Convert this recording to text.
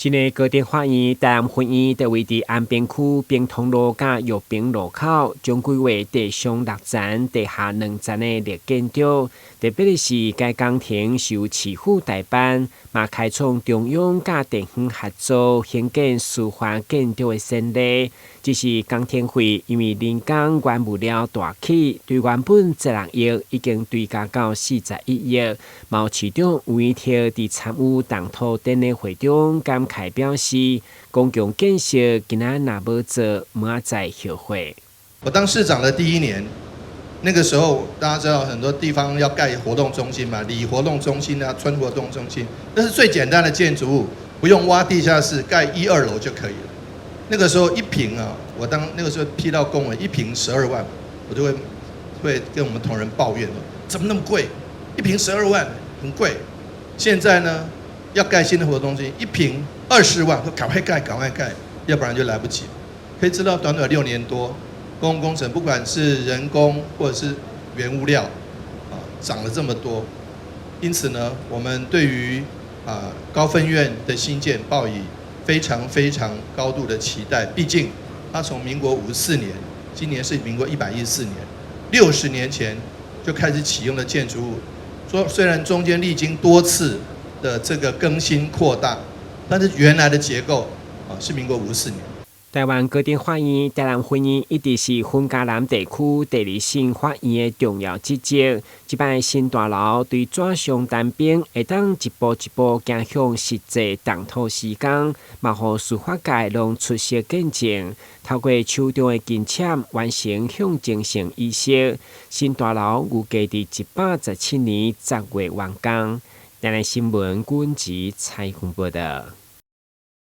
新的高等法院台南分院佇位佇安平區平通路佮玉屏路口，將規劃地上六層、地下兩層的綠建築。特別的是，該工程是由市府代辦，嘛開創中央佮地方合作興建司法建築的先例。只是工程費因為人工原物料大起，對原本16億已經追加到41億。嘛市長吳怡特佇參與動土典禮會中感慨表示，公共建設今仔若無做，明仔載後悔。我當市長的第一年，那個時候大家知道很多地方要蓋活動中心嘛，里活動中心啊，村活動中心，那是最簡單的建築物，不用挖地下室，蓋一二樓就可以了。那個時候一坪啊，我當那個時候批到公文一坪十二萬，我就會跟我們同仁抱怨，怎麼那麼貴？一坪十二萬，很貴。現在呢，要蓋新的活動中心，一坪20萬，說趕快蓋，趕快蓋，要不然就來不及。可以知道，短短6年多，公共工程不管是人工或者是原物料，啊，漲了這麼多。因此呢，我們對於啊高分院的興建抱以非常非常高度的期待。畢竟，它從民國54年，今年是民國114年，60年前就開始啟用的建築物，說雖然中間歷經多次的這個更新擴大，但是原來的結構啊是民國五十四年。台灣高等法院台南分院一直是雲嘉南地區第二審法院的重要職責。這擺新大樓對紙上談兵，會當一步一步行向實際動土施工，嘛予司法界攏出席見證。透過手中的金簽完成象徵性儀式。新大樓預計佇117年10月完工。台南新聞軍籍採訪報道。